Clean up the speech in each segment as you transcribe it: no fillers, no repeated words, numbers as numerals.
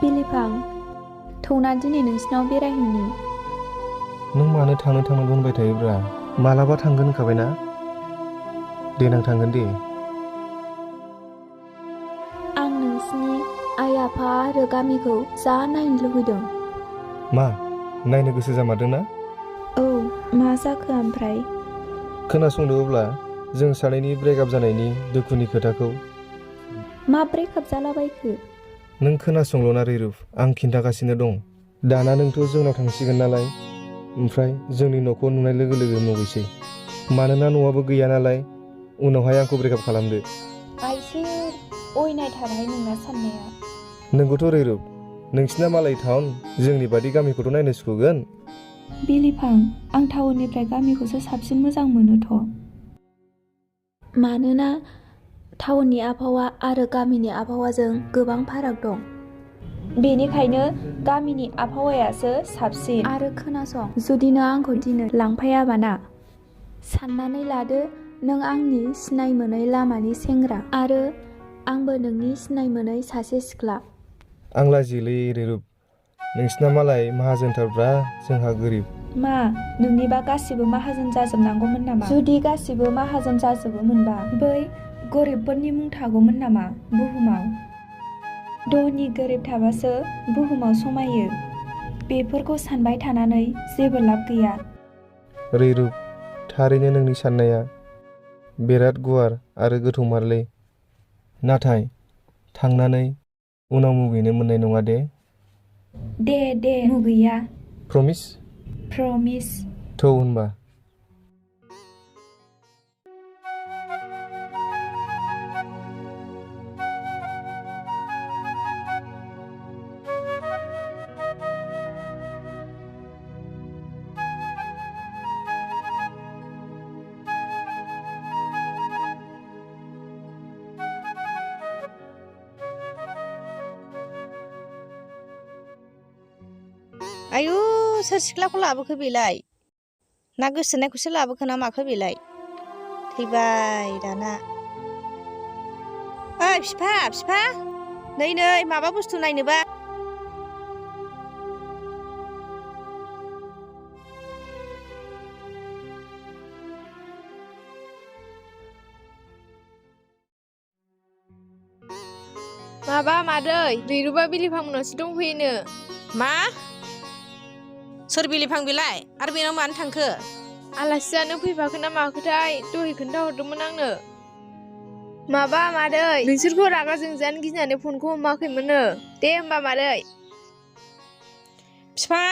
बिलिफां थौना दिनै नोंसिनाव बेरायहैनि। नों मानो थांनो होनबाय थायोब्रा? मालाबा थांगोन होनखाबायना? देनां थांगोन दे। आं नोंसिनि आइ आफा आरो गामिखौ जा नायनो लुबैदों। मा नायनो गोसो जामारदोंना? औ, मा जाखो ओमफ्राय? खोनासंदो अब्ला जों सानैनि ब्रेकआप जानायनि दुखुनि खोथाखौ। मा ब्रेकआप जालाबायखो? नों खोनासंल'ना रैरुब, आं खिन्थागासिनो दं। दाना नोंथ' जोंनाव थांसिगोन नालाय, ओमफ्राय जोंनि न'खौ नुनाय लोगो लोगो मुगैसै। मानोना न'आबो गैया नालाय, उनावहाय आंखौ ब्रेकआप खालामदो। आइसो अयनाय थारहाय नोंना साननाया। नोंगौथ' रैरुब, नोंसिना मालाय टाउन, जोंनि बादि गामिखौथ' नायनो सुखुगोन। बिलिफां, आं टाउननिफ्राय गामिखौसो साबसिन मोजां मोनोथ'। मानोना टाउननि आबहावा आरो गामिनि आबहावाजों गोबां फाराग दं। बेनिखायनो गामिनि आबहावायासो साबसिन। आरो खोनासं, जुदि नों आंखौ दिनै लांफायाबाना, साननानै लादो नों आंनि सिनाय मोनै लामानि सेंग्रा आरो आंबो नोंनि सिनाय मोनै सासे सिख्ला। आं लाजियोलै रैरुब, नोंसिना मालाय माहाजोनथारब्रा, जोंहा गोरिब। मा नोंनिबा गासिबो माहाजोन जाजोबनांगौमोन नामा? जुदि गासिबो माहाजोन जाजोबोमोनबा बै गरिबफोरनि मुं थागौमोन नामा बुहुमाव? धनि गोरिब थाबासो बुहुमाव समायो। बेफोरखौ सानबाय थानानै जेबो लाब गैया। रैरुब, थारैनो नोंनि साननाया बिराद गुवार आरो गोथौमारलै। नाथाय थांनानै उनाव मुगैनो मोननाय नङा दे। दे मुगैया। प्रमिस? प्रमिस। थौ होनबा। आयु, सोर सिख्लाखौ लाबोखो बेलाय? ना गोसोनायखौसो लाबोखो ना माखो बेलाय? थैबाय दाना। ओइ फिफा, नै माबा बुस्थु नायनोबा। माबा मादै, रैरुबा बिलिफां मोनावसो दंफैयोनो। मा? सोर बिलिफां बेलाय? आरो बेनाव मानो थांखो? आलासि जानो फैफाखो ना माखोथाय, दहाय खोन्थाहरदोंमोन आंनो। माबा मादै, नोंसोरखौ रागा जोंजानो गिनानै फनखौ हमाखैमोननो। दे होमबा मादै। फिफा,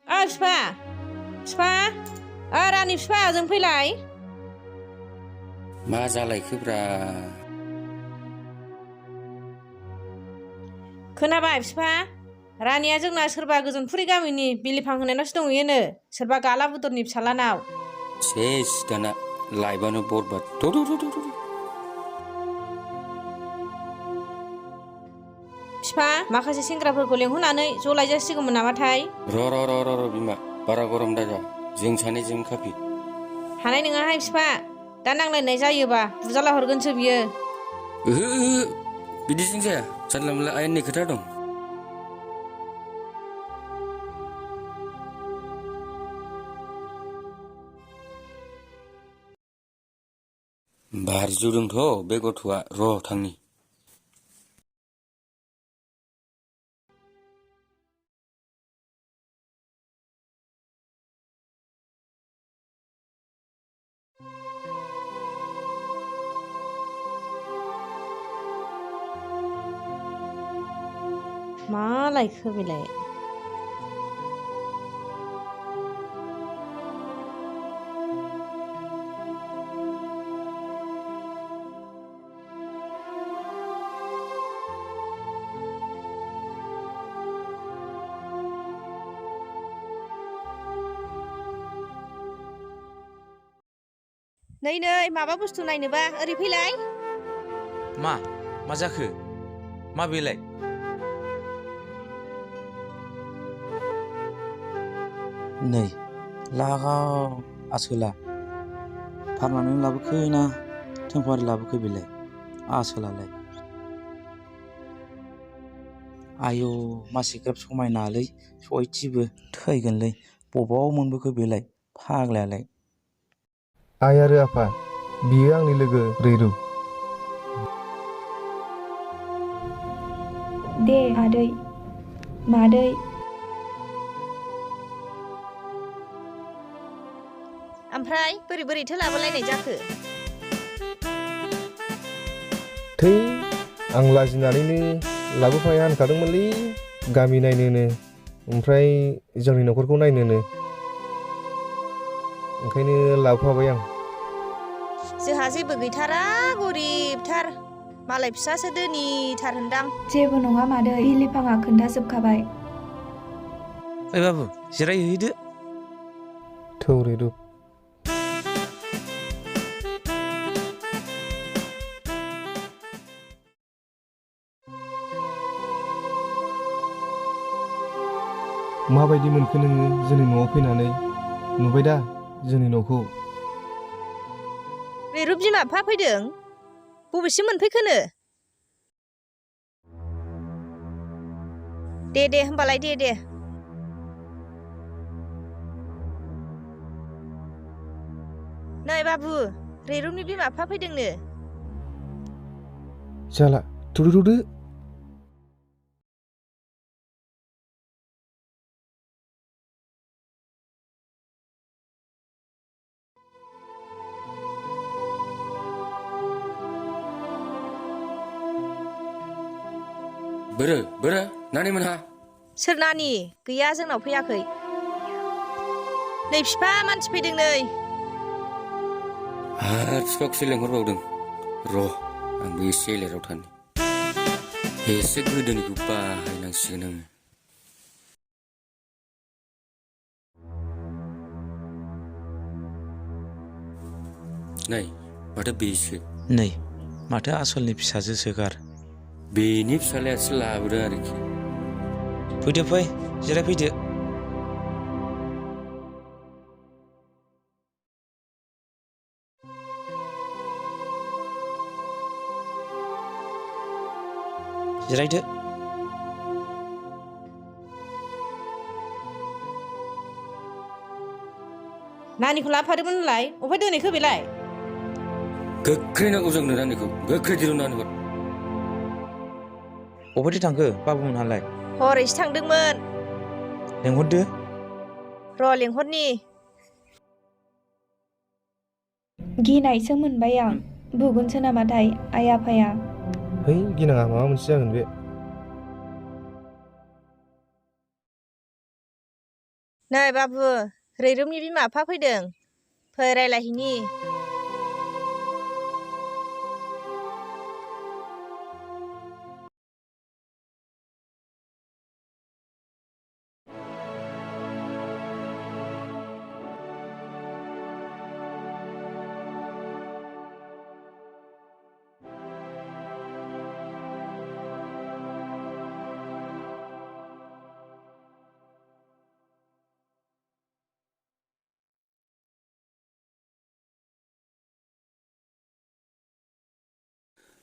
ओइ फिफा, ओइ रानि फिफा, ओजों फैलाय। मा जालायखोब्रा? खोनाबाय फिफा? रानिया जोंना सोरबा गोजोनफुरि गामिनि बिलिफां होनायनावसो दंहैयोनो, सोरबा गाला बुदरनि फिसालानाव। सेस दाना लाइफआनो बरबाद। फिफा, माखासे सेंग्राफोरखौ लेंहरनानै ज' लायजासिगौमोन नामाथाय? र' बिमा, बारा गरम दाजा, जों सानैजों खाफि। हानाय नङाहाय फिफा, दा नांलायनाय जायोबा बुजाला हरगोनसो बियो। ओहो, बिदिजों जाया, जानला मोनला आयेननि खोथा दं। बारजुदोंथ' बे गथ'आ, र' थांनि। मा लायखो बेलाय? नै माबा बुस्थु नायनोबा, ओरै फैलाय। मा जाखो? मा बेलाय? नै लागाव आसोला, पारमानेन्ट लाबोखो ना टेम्परारि लाबोखो बेलाय आसोलालाय? आयौ मासि ग्राब समायनालै सयथिबो थैगोनलै बबाव मोनबोखो बेलाय फाग्लायालाय। आइ आरो आफा बियो आंनि लोगो रैरुब। दे आदै मादै ओमफ्राय बोरै बोरैथो लाबोलायनाय जाखो? थै आं लाजिनानैनो लाबोफाया होनखादोंमोनलै गामि नायनोनो ओमफ्राय जोंनि न'खरखौ नायनोनो ओंखायनो लाबोफाबाय आं। जोंहा जेबो गैथारा गरिबथार मालाय फिसासो धोनिथार होनदां। जेबो नङा मादै बिलिफाङा खोन्थाजोबखाबाय। ओइ बाबु जिरायहैदो। थौ रैरुब माबायदि मोनखो नोङो जोंनि न'आव फैनानै? नुबाय दा जोंनि न'खौ? रैरुब बिमा बिफा फैदों? बबेसिम मोनफैखोनो? दे होमबालाय दे। नै बाबु रैरुबनि बिमा बिफा फैदोंनो। जाला थुदो। बोरो नानि मोनहा? सोर नानि? गैया जोंनाव फैयाखै। नै फिफा मानसि फैदों नै। आरो फिफाखौसो लेंहरबावदों। र' आंबो एसे एलेराव थानि। एसे गोदोनिखौ बाहायनांसिगोन आङो। नै माथो बेसो? नै माथो आसलनि फिसाजोसोगार। बेनि फिसालायासो लाबोदों आरोखि। फैदो फै जिरायफैदो। जिरायदो। नानिखौ लाबोफादोंमोन होनलाय अबेहाय दोनहैखो बेलाय? गोख्रै नांगौ जोंनो नानिखौ, गोख्रै दिरुननानै हर। अबायथो थांखो बाबुमोनहालाय? हरैसो थांदोंमोन। लेंहरदो। र' लेंहरनि। गिनायसो मोनबाय आं। बुगोनसो नामाथाय आइ आफाया। है गिनाङा माबा मोनसे जागोन बे। नै बाबु रैरुबनि बिमा बिफा फैदों। फै रायलायहैनि।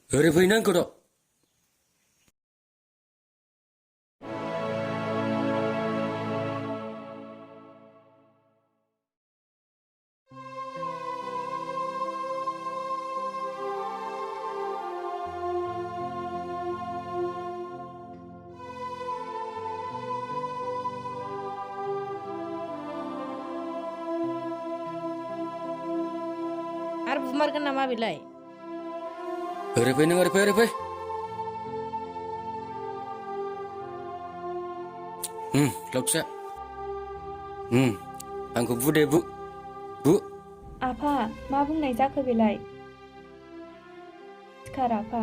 ओरै फैनो आंखौथ'। आरो बुमारगोन नामा बेलाय? ओरै फै नों ओरै फै। लावथिया। आंखौ बु दे बु। आफा मा बुंनाय जाखो बेलाय? सिखार आफा।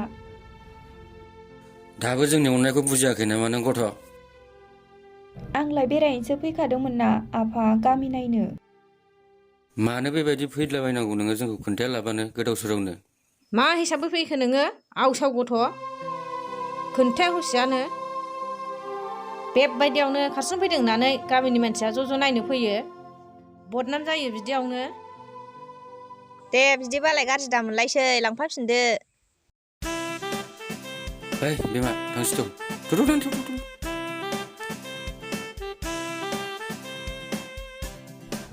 दाबो जोंनि अननायखौ बुजियाखै नामा नों गथ'? आंलाय बेरायनोसो फैखादोंमोन ना आफा गामि नायनो। मानो बेबायदि फैद्लाबायनांगौ नोङो जोंखौ खोन्थायालाबानो गोदाव सोरावनो? मा हिसाबै फैखो नोङो आवसाव गथ'? खोन्थाया हसियानो। बेबायदियावनो खारसन फैदों होननानै गामिनि मानसिया ज' नायनो फैयो। बदनाम जायो बिदियावनो। दे बिदिबालाय गाज्रि दामोनलायसै लांफाफिनदो। ओइ बिमा थांसै थौ।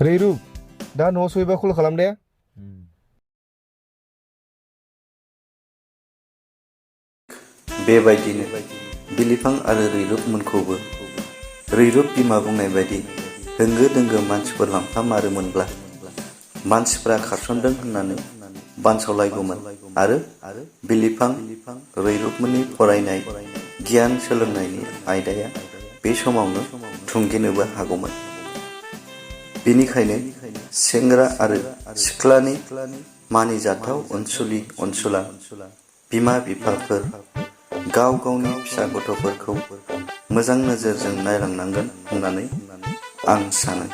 रैरुब दा न'आव सहैबा कल खालाम दे। बेबायदिनो बिलिफां आरो रैरुबमोनखौबो रैरुब बिमा बुंनाय बायदि होंगो दोंगो मानसिफोर लांफामारोमोनब्ला मानसिफ्रा खारसनदों होननानै बानसावलायगौमोन आरो बिलिफां रैरुबमोननि फरायनाय गियान सोलोंनायनि आयदाया बे समावनो थुंगेनोबो हागौमोन। बेनिखायनो सेंग्रा आरो सिख्लानि मानिजाथाव अनसुलि अनसुला बिमा बिफाफोर गाव गावनि फिसा गथ'फोरखौ मोजां नोजोरजों नायलांनांगोन होननानै आं सानो।